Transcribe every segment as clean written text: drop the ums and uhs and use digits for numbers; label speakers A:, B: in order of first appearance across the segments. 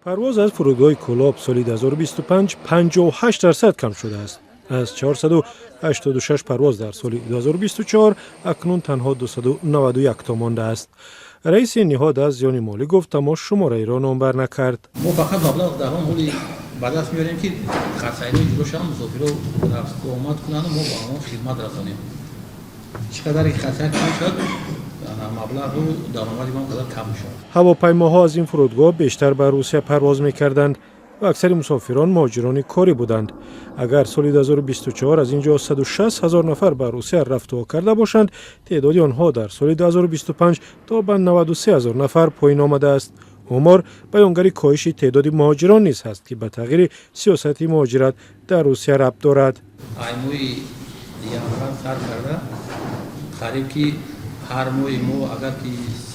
A: Парвоз аз фурудгоҳи Кӯлоб соли 2025 58% кам шудааст. Аз 486 парвоз дар соли 2024 акнун танҳо 291 то мондааст. Раиси ин ниҳод аз зиёни молӣ гуфт, аммо шумораеро номбар накард.
B: Мо фақат маблағ дар он ҳоли ба даст меорем, ки хатсайрҳои ҷудо шаванд, мусофиро рафтуомад кунанду мо ба онҳо хидмат расонем. Чӣ қадаре ки хатсайр кам шавад, маблағу даромади мо қадар кам мешавад.
A: Ҳавопаймоҳо аз ин фурудгоҳ бештар ба Русия парвоз мекарданд ва аксари мусофирон муҳоҷирони корӣ буданд. Агар соли 2024 аз ин ҷо 160 ҳазор нафар ба Русия рафтуо карда бошанд, теъдоди онҳо дар соли 2025 то ба 93 ҳазор нафар поин омадааст. Омор баёнгари коҳиши теъдоди муҳоҷирон низ ҳаст, ки ба тағйири сиёсати муҳоҷират дар Русия рабт дорад.
B: Ай моҳи январ сар карда, қариб ки ҳар моҳи мо агар ки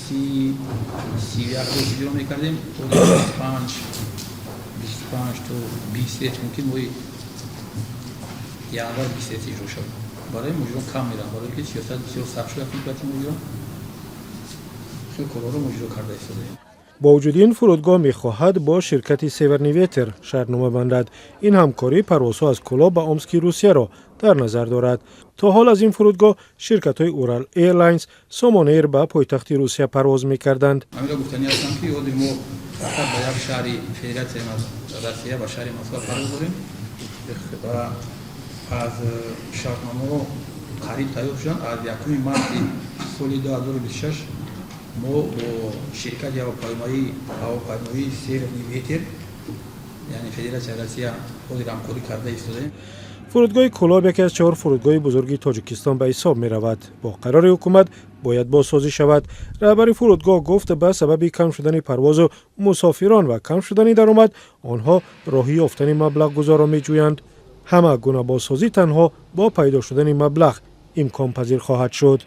B: 31 рӯз иҷро мекардем, 25 то 20 рейс, мумкин моҳи январ 20 рейс иҷро шавад. Барои муҳоҷирон кам мераванд, барое ки сиёсат бисёр сахт шуда нисбати муҳоҷирон. Хел корҳоро мо иҷро карда истодаем.
A: Бо вуҷуди ин, фурудгоҳ мехоҳад бо ширкати «Северный ветер» шартнома бандад. Ин ҳамкорӣ парвозҳо аз Кӯлоб ба Омски Русияро дар назар дорад. То ҳол аз ин фурудгоҳ ширкатҳои «Урал Эйрлайнс», «Сомон Эйр» ба пойтахти Русия парвоз мекарданд.
B: Ҳаминро гуфтанӣ ҳастам, ки ҳозир мо фақат ба як шаҳри Федератсияи Россия, ба шаҳри Москва парвоз дорем ва аз шартномаҳо қариб тайёр шуданд. Аз 1 марти соли 2026 мо бо ширкати ҳавопаймоии «Северный ветер», яъне Федератсияи Россия, ҳозир ҳамкорӣ карда истодаем.
A: Фурудгоҳи Кӯлоб яке аз чаҳор фурудгоҳи бузурги Тоҷикистон ба ҳисоб меравад. Бо қарори ҳукумат бояд бозсозӣ шавад. Раҳбари фурудгоҳ гуфт, ба сабаби кам шудани парвозу мусофирон ва кам шудани даромад онҳо роҳи ёфтани маблағгузорро меҷӯянд. Ҳама гуна бозсозӣ танҳо бо пайдо шудани маблағ имконпазир хоҳад шуд.